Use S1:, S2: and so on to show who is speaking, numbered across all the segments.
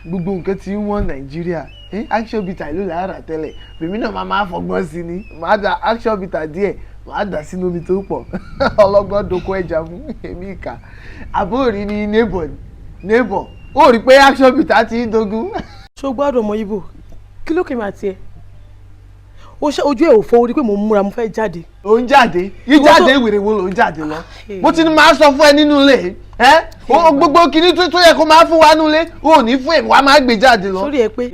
S1: Gbogbo nǹkan tí wọ́n Nàìjíríà, Action Bitter ló lára tẹ́lẹ̀. Bèmí náà máa fọgbọ́n sí ni, máa da Action Bitter díẹ̀, máa dà sínú omi tó pọ̀. Ọlọ́gbọ́n doko ẹja mú èmi ìka àbóòrí ni. Neighbor, neighbor, ó rí i pé Action Bitter ti ń dogun.
S2: Ṣó gbádùn, ọmọ Ibo? Kí ló kèmí àti ẹ? Ó ṣe ojú ẹ ò fọ orí pé mò ń múra, mo fẹ́ jáde.
S1: Ò ń jáde? Yíjáde wèrè wo ló ń jáde lọ? Mo ti ní máa sọ fún ẹ nínú ilé ẹ o, gbogbo kinní tó yẹ kó máa fún wa nínú ilé, o ò ní fún èmi, wàá máa gbé jáde lọ.
S2: Sórí ẹ pé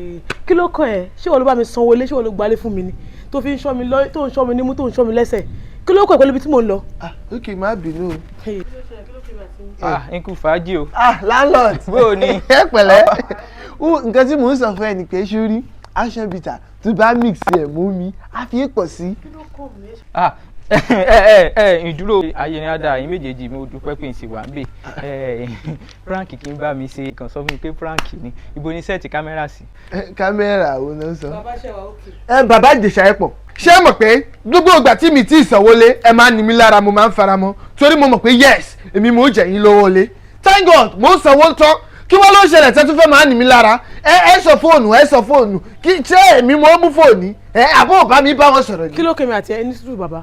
S2: kí ló kàn ẹ? Ṣé ìwọ ló bá mi sanwó ilé? Ṣé ìwọ ló gbalé fún mi ni tó fi ń ṣọ́ mi lọ, tó ń ṣọ́ mi nímú, tó ń ṣọ́ mi lẹ́sẹ̀? Kí ló kàn ẹ pẹ̀lú ibi tí mò ń lọ?
S1: Ah, ok, má bínú o.
S3: Ah, nkú fàájì o.
S1: Ah, landlord.
S3: Bó o ní?
S1: Ẹ pẹ̀lẹ́. Nǹkan tí mò ń sọ fún ẹ ni pé sórí Action Bitter tó bá mix ẹ̀ mú mi, á fi pọ̀ sí.
S3: Ah, ẹ ẹ ẹ ìdúró ayé ni ada yín méjèèjì. Mo dúpẹ́ pé n sì wà ń bè. Ẹ prank kí n bá mi ṣe, kàn sọ fún mi pé prank ni. Ibo ni set camera sí?
S1: Camera wo ló ń sọ?
S2: Bàbá, ṣe wà ókè.
S1: Ẹ bàbá Ìjẹ̀ṣà, ẹ pọ̀. Ṣé ẹ mọ̀ pé gbogbo ìgbà tí mi ti sanwó lé, ẹ máa ń ní mi lára, mo máa ń fara mọ́ torí mo mọ̀ pé yes, èmi mò ń jẹ yín lówó lé. Thank God, mò ń sanwó tán. Kí wọ́n ló ń ṣẹlẹ̀ tẹ́ tún fẹ́ máa ní mi lára? Ẹ sọ fóònù, ẹ sọ fóònù kí ṣé èmi mo mú fóònù ẹ àbó bá mi bá wọn sọ̀rọ̀ ni?
S2: Kí ló kèmí àti ẹ? Ní sùúrù, bàbá.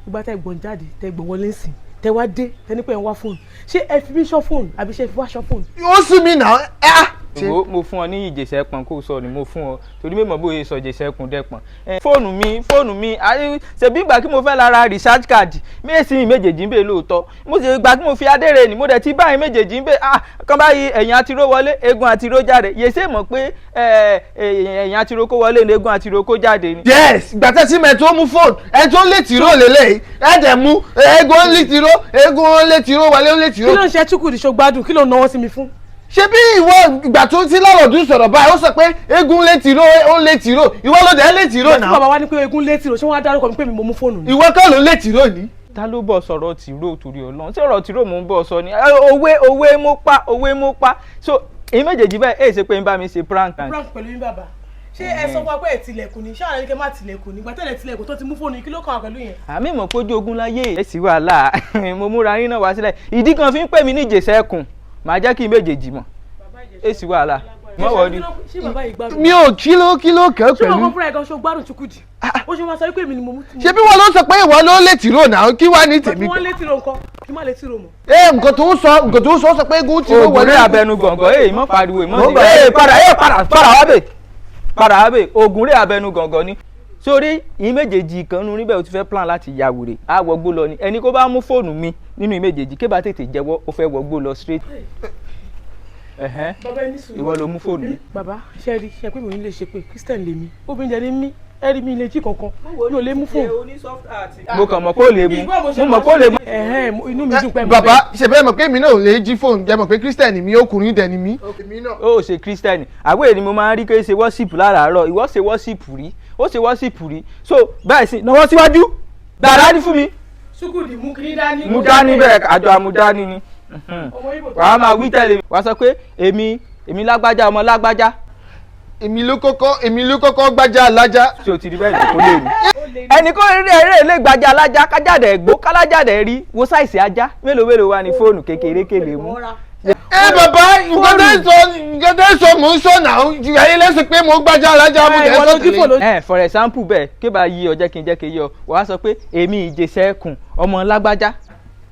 S2: Ìgbà tẹ gbọ̀n jáde, tẹ gbọ̀n wọlé ń sìn, tẹ wá dé, tẹ ní pé ẹ ń wá fóònù, ṣé ẹ fi mí ṣọ́ fóònù àbí ṣé ẹ fi wá ṣọ́ fóònù?
S1: Ó sú mi náà ẹ á.
S3: Wo, mo fún ọ ní Ìjẹ̀ṣà ẹpọ̀n kó sọ ni mo fún ọ torí mímọ̀ bóyá sọ Ìjẹ̀ṣà ẹkùn dẹ́pọ̀n. Fóònù mi, fóònù mi, ṣebí ìgbà kí mo fẹ́ lára recharge card méjì méjèèjì ń bè lóòótọ́. Mo sì gbà kí mo fi adére ni mo dẹ̀ ti báyìí méjèèjì ń bè. Ah, kán báyìí, ẹ̀yìn àtiró wọlé, eégún àtiró jáde. Yèsè mọ̀ pé ẹ̀yìn àtiró kó wọlé ni eégún àtiró kó jáde ni.
S1: Yes, ìgbà tẹ́ sí mẹ́ tó mú fóònù ẹ tó lè tìró lélẹ̀ ẹ dẹ̀ mú eégún lè tìró, eégún lè tìró wọlé, ó lè tìró.
S2: Kí ló ń ṣe Chukwudi? Ṣó gbádùn? Kí ló ń náwó sí mi fún?
S1: Ṣé bí ìwọ ìgbà tó ti lọ́rọ̀dún sọ̀rọ̀ báyìí, ó sọ pé eégún lè tìró, ó lè tìró, ìwọ ló dẹ̀ lè tìró
S2: Ìgbà tí
S1: náà.
S2: bàbá wa ní pé eégún létí rò, ṣé wọ́n á dárúkọ mi pé mi mo mú fóònù ni?
S1: Ìwọ kọ́ ló lè tìró ni.
S3: Ta ló bọ̀ sọ̀rọ̀ tìró torí Ọlọ́run? Ṣé ọ̀rọ̀ tìró mò ń bọ̀ sọ ni? Òwe, òwe mo pa, òwe mo pa. So èyí méjèèjì báyìí, èyí ṣe pé ń bá mi ṣe prank.
S2: Prank pẹ̀lú yín, bàbá? Ṣé ẹ sọ fún wa pé ẹ tilẹ̀kùn ni? Ṣé àwọn ẹnikẹ́ má tilẹ̀kùn ni? Ìgbà tẹ́lẹ̀ tilẹ̀kùn tó ti mú fóònù yìí, kí ló kàn wá pẹ̀lú yẹn?
S3: Àmì mọ̀ pójú ogun láyé ẹ̀ sí wàhálà. Mo múra yín náà wá sílẹ̀. Ìdí kan fi ń pè mí ní Ìjẹ̀ṣà ẹkùn, màá jẹ́ kí n méjèèjì mọ̀. Ẹ̀ sí wàhálà, mọ̀ wọ́n rí.
S2: Ṣé bàbá yìí gbádùn?
S1: Mi ò kí ló kẹ́
S2: Ṣé wọn
S1: pẹ̀lú.
S2: kàn fúnra ẹ̀ gan? Ṣó gbádùn, Chukwudi? Ó ṣe máa sọ pé èmi ni mo mú.
S1: Ṣé bí wọn ló sọ pé ìwọ ló lè tìró náà? Kí wàá ní
S2: Ìgbà tí
S1: tèmi?
S2: wọ́n létí ro nǹkan, kí má létí ro mọ̀.
S1: Ẹ nǹkan tó ń sọ, ó sọ pé eégún tìró
S3: Oògùn
S1: wọlé.
S3: rí abẹnú gọ̀ǹgọ̀ èyí mọ̀ pariwo ìmọ̀
S1: Mo
S3: sí.
S1: gbà.
S3: Ẹ padà, ẹ padà, padà wá bè, padà wá bè. Oògùn rí abẹnú gọ̀ǹgọ̀ ni. Sórí ìyín méjèèjì kan nu níbẹ̀, o ti fẹ́ plan láti ya wèrè, á wọgbó lọ ni. Ẹni kó bá mú fóònù mi nínú ìméjèèjì, kébà tètè jẹ́wọ́, ó fẹ́ wọgbó lọ straight. Ẹ̀hẹ́n.
S2: Bàbá, ẹni sùúrù.
S3: Ìwọ ló mú fóònù mi.
S2: Bàbá, ṣe rí ṣe pé mi ò ní lè ṣe pé Christian lèmi, obìnrin jẹ ní mí. Ẹ rí mi lè jí kankan, mi ò lè mú fóònù.
S3: Mo kàn mọ̀ kó lè mú, mo mọ̀ kó lè mú.
S2: Ẹ̀hẹ́n, inú mi dùn pé
S1: Bàbá, ṣe bẹ́ẹ̀ mọ̀ pé èmi náà ò lè jí fóònù? Jẹ́ mọ̀ pé Christian mi, ọkùnrin dẹ̀ ni mí.
S3: Ó ṣe Christian àwẹ̀ ni mo máa ń rí pé ṣe worship láràárọ̀. Ìwọ ṣe worship rí, ó ṣe worship rí. So báyìí sí, náwó síwájú gbàrà ní fún mi.
S2: Chukwudi, mú kiri dání.
S3: Mú dání bẹ́ẹ̀, àjọ àmúdání ni.
S2: Ọmọ Ìgbò tó
S3: Wàá máa wí tẹ̀lé mi. Wàá sọ pé èmi, èmi lágbájá, ọmọ lágbájá.
S1: Èmi ló kọ́kọ́ gbájá alájá.
S3: Ṣé o ti rí bẹ́ẹ̀? Kó lè rí ẹnì kó rí eré lè gbàjà alájá kájáde ẹ̀gbó kálájáde rí wo size ajá mélòó mélòó wà ní fóònù kékeré kélé mú.
S1: Ẹ bàbá, nǹkan tẹ́ ń sọ mò ń sọ náà. Ayé lẹ́sìn pé mo gbájá alájá, mo tẹ̀
S2: Ìwọ
S1: sọ
S2: lójú fò
S1: tẹ̀lé.
S2: lójú.
S3: Ẹ for example bẹ́ẹ̀, kí bá yí ọ, jẹ́ kí n jẹ́ kí n yí ọ. Wàá sọ pé èmi Ìjẹ̀ṣà ẹkùn, ọmọ lágbájá.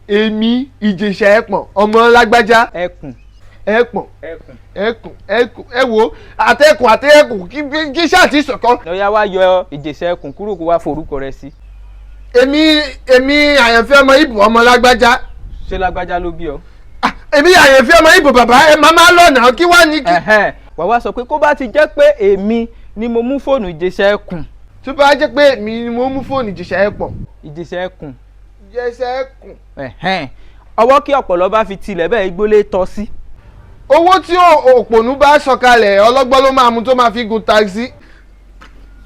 S1: Èmi Ìjẹ̀ṣà ẹ̀pọ̀n, ọmọ lágbájá.
S3: Ẹkùn.
S1: Ẹ̀pọ̀n.
S3: Ẹkùn.
S1: Ẹkùn, ẹkùn. Ẹ wo, àtẹkùn àtẹkùn, kí ṣáà ti sọ̀kan.
S3: Lọ́yà, wá yọ Ìjẹ̀ṣà ẹkùn kúrò, kó wá forúkọ rẹ sí.
S1: Èmi àyànfẹ́ ọmọ Ìbò, ọmọ lágbájá.
S3: Ṣé lágbájá ló bí ọ?
S1: Ah, èmi àyànfẹ́ ọmọ Ìbò. Bàbá, ẹ máa máa lọ́nà kí wá ní kí.
S3: Ẹ̀hẹ́n. Wàá wá sọ pé kó bá ti jẹ́ pé èmi ni mo mú fóònù Ìjẹ̀ṣà ẹkùn.
S1: Tó bá jẹ́ pé èmi ni mo mú fóònù Ìjẹ̀ṣà ẹ̀pọ̀n.
S3: Ìjẹ̀ṣà ẹkùn.
S1: Ìjẹ̀ṣà ẹkùn.
S3: Ẹ̀hẹ́n. Ọwọ́ kí ọ̀pọ̀lọ́ bá fi tilẹ̀ bẹ́ẹ̀, igbó lè tọ́ sí.
S1: Owó tí òpònú bá sọ̀kalẹ̀, ọlọ́gbọ́n ló máa mú tó máa fi gun taxi.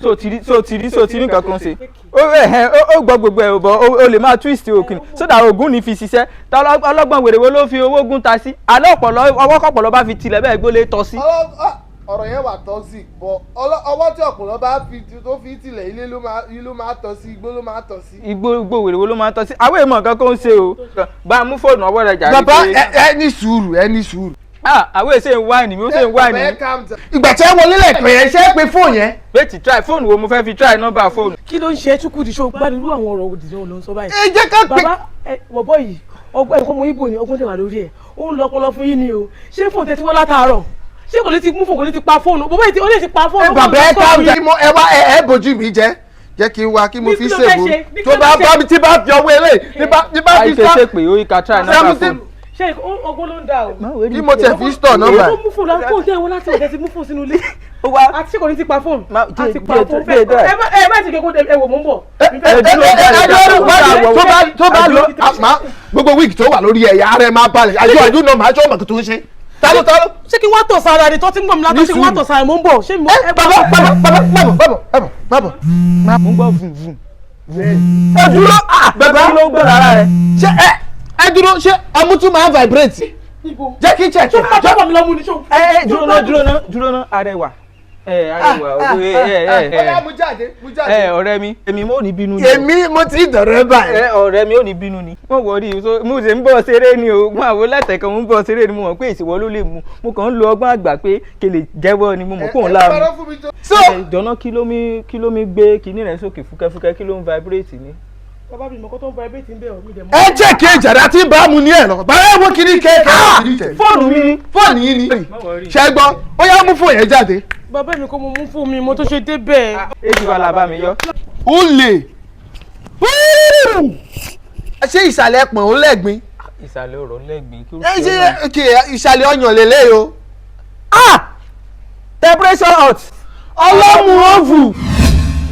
S3: So ti rí, so ti rí, so ti rí nǹkan kan ṣe. Ó ẹ̀hẹ́n, ó gbọ́ gbogbo ẹ̀ bọ̀, ó lè máa twist òkun so that ògùn ní fi ṣiṣẹ́. Tá ọlọ́gbọ́n wèrè wo ló fi owó gún ta sí alẹ́ ọ̀pọ̀lọ́? Ọwọ́ kọ̀pọ̀lọ́ bá fi tilẹ̀ bẹ́ẹ̀, igbó lè tọ́ sí.
S1: Ọ̀rọ̀ yẹn wà toxic bọ̀. Ọwọ́ tí ọ̀pọ̀lọ́ bá fi tó fi tilẹ̀, ilé ló máa tọ́ sí, igbó ló máa tọ́ sí.
S3: Igbó wèrè wo ló máa tọ́ sí? Àwọn èèmọ̀ nǹkan kó ń ṣe o. Bá a mú fóònù ọwọ́ rẹ̀ jàre.
S1: Bàbá, ẹ ní sùúrù, ẹ ní sùúrù.
S3: Ah, àwọn èsè ń wáìnì mi, ó ṣe ń wáìnì mi.
S1: Ìgbà tí ẹ wọlé lẹ́ẹ̀kan yẹn, ṣé ẹ pé fóònù yẹn?
S3: Wait, try fóònù wo mo fẹ́ fi try nọ́mbà fóònù.
S2: Kí ló ń ṣe é, Chukwudi? Ṣó gbádùn irú àwọn ọ̀rọ̀ òdì náà ló ń sọ báyìí?
S1: Ẹ jẹ́ ká pé.
S2: Bàbá ẹ, bọ̀bọ̀ yìí, ọgbọ́n ẹ̀kọ́ ọmọ Ibo ni, ọgbọ́n tẹ̀ wà lórí ẹ̀, ó ń lọ ọpọlọ fún yín ni o. Ṣé fóònù tẹ ti wọ́n látàárọ̀, ṣé kò ní ti mú fóònù, kò ní ti pa fóònù? Bọ̀bọ̀ yìí ó lè ti pa fóònù.
S1: Ẹ bàbá, ẹ calm down. Ẹ wá, ẹ bójú mi jẹ́, jẹ́ kí n wá kí mo
S2: Ní
S1: fi
S2: kí ló fẹ́
S1: ṣèbò
S2: ṣe? Ní kí
S1: tó
S2: ló
S1: bá
S2: fẹ́ ṣe?
S1: bá mi tí bá fi ọwọ́ eléyìí ní bá fi
S3: Àìsè
S1: sá
S3: ṣe pé ó yí ká try nọ́mbà
S1: Seventeen.
S3: fóònù.
S2: Ṣé ọgbọ́n ló ń da o?
S1: Kí mo tiẹ̀ fi store nọ́mbà.
S2: Ó mú fóònù láti fóònù tẹ́ ẹ wọ́n láti ọ̀tẹ̀ ti mú fóònù sínú ilé.
S3: Ó wá.
S2: Àti ṣé kò ní ti pa fóònù?
S3: Ma-
S2: Àti pa
S3: jẹ́-
S2: fóònù
S3: jẹ́-
S2: fẹ́. Ẹ má ti kéko, ẹ wò, mò ń bọ̀.
S1: Ẹ ẹ ẹ ẹ ẹ tó bá lọ gbogbo wíìgì tó wà lórí ẹ̀yà ara ẹ máa balẹ̀ àjọ àjọ náà máa jọ ọmọ tó ń ṣe tálọ́ tálọ́.
S2: Ṣé kí wọ́n tọ̀ sára ni tó ti ń gbọ̀n mi látọ̀? Ṣé kí wọ́n tọ̀ sára? Mò ń bọ̀. Ṣé mo
S1: Ẹ bàbá, bàbá, bàbá, bàbá, bàbá, bàbá, bàbá.
S3: Mo ń gbọ́ vùn vùn.
S1: Ẹ dúró, bàbá.
S3: Kí ló ń gbọ́ lára rẹ̀?
S1: Ṣé ẹ dúró, ṣé ọmú tún máa ń vibrate?
S2: Ibo?
S1: Jẹ́ kí check.
S2: Ṣé o máa tọ́ mi lọ́mú ni? Ṣé o?
S3: Ẹ ẹ, dúró ná, dúró ná, dúró ná, arẹwà. Ẹ arẹwà, owó ẹ ẹ
S1: Ó yá,
S3: ẹ
S1: mú jáde, mú jáde.
S3: ẹ ọ̀rẹ́ mi, èmi mo ní bínú ni o.
S1: Èmi mo ti dọ̀rẹ́ báyìí.
S3: Ẹ ọ̀rẹ́ mi ò ní bínú ni. Wọ́n wọ rí i so mo ṣe ń bọ̀ ṣeré ni o. Mo àwọn látẹ̀kọ̀ mo ń bọ̀ ṣeré ni, mo mọ̀ pé ìṣìwọ́ ló lè mú. Mo kàn ń lo ọgbọ́n àgbà pé kele jẹ́wọ́ ni, mo mọ̀ pé òun láàmú.
S1: So
S3: Jọ̀nà, kí ló mi gbé kinní rẹ̀ sókè fúkẹ́fúkẹ́? Kí ló ń vibrate ni?
S2: Bàbá mi, mọ̀kọ́ tó ń vibrate ń bẹ̀ ọ́ mi dẹ̀ mọ́.
S1: Ẹ jẹ́ kí ìjàdá tí bá mu ní ẹ̀ lọ. Bàbá, ẹ wo kiri kéèké.
S3: Fóònù mi ni.
S1: Fóònù yín ni. Ṣé gbọ́? Ó yá, mú fóònù yẹn jáde.
S2: Bàbá mi kò mọ mú fún mi, mo tó ṣe débẹ̀.
S3: Èjì wa làbá mi yọ.
S1: Ó lè. Ṣé ìsàlẹ̀ pọ̀n ó lẹ́gbin?
S3: Ìsàlẹ̀ ọ̀rọ̀ lẹ́gbẹ̀ẹ́ kí ó
S1: Ẹ ṣe ok, ìsàlẹ̀ ọyàn lélẹ̀ o.
S3: Temperature hot.
S1: Ọlọ́mù òvù.